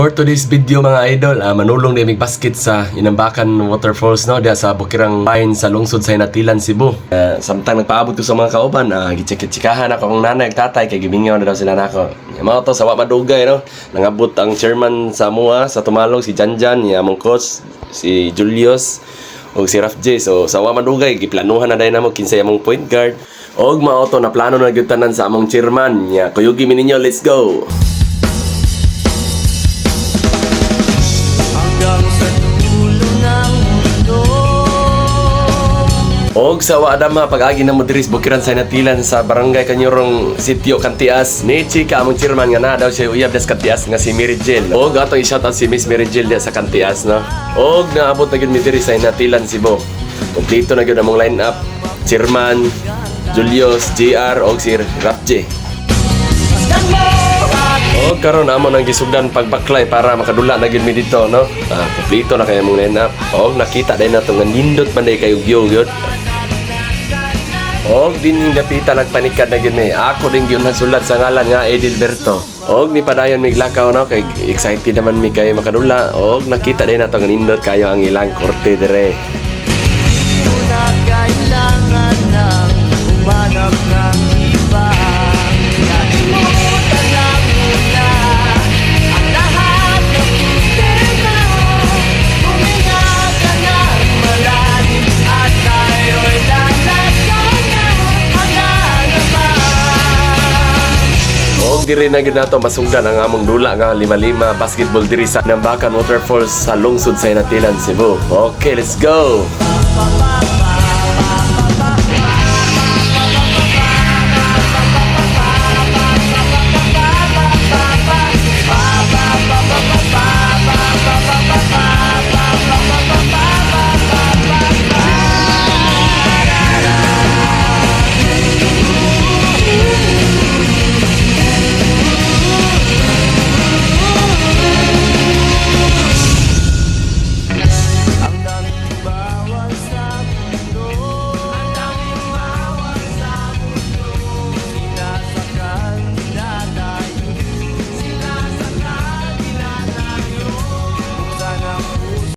For today's video, mga idol, manulong din mig basket sa Inambakan Waterfalls, no, diha sa Bukirang Pine sa lungsod sa Hinatilan, Cebu. Samtang nagpaabot ko sa mga kauban, gichik-chikahan ako akong nanay ug tatay kay gimingaw na daw sila nako. Mao to sa wa madugay, no. Nangabot ang chairman sa amoa sa Tumalog, si Janjan, niya among coach si Julius ug si Raf J. So sa wa madugay giplanuhan na dayon namo kinsay among point guard. Og mao to na plano na gyud tanan sa among chairman. Nya kuyugi mi ninyo, let's go. Hanggang sa dulo ng mundo. Og sa wa adama pag-agi na mo diri sa Bukiran sa Natilan sa Barangay Kanyurong, Sitio Kantias. Ni chika among chairman nga naa daw siya uyab des Kantias nga si Mary Jill. Og atong i-shoutout si Miss Mary Jill diya sa Kantias, no. Og naabot na gyud mi diri sa Natilan, Cebu. Kompleto na gyud among line up. Chairman, Julius, JR og si Rapje. Og karon amo nang gisugdan pagbaklay para makadula na gyud mi dito, no. Kompleto na kay among line up. Og nakita din nato nga nindot man day kayo gyud. Og din dapita nagpanikad na gyud mi. Ako din gyud nagsulat sa ngalan nga Edilberto. Og ni padayon mig lakaw, no, kay excited naman mi kay makadula. Og nakita din nato nga nindot kayo ang ilang korte dire. Di mo na kailangan ng humanap ng iba. Kalimutan na muna ang lahat ng problema. Huminga ka ng malalim at tayo'y lalakaw na. Handa na ba? Og diri na gyud nato masugdan ang among dula nga lima-lima basketball diri sa Nambakan Waterfalls sa lungsod sa Inatilan, Cebu. Okay, let's go. Papa.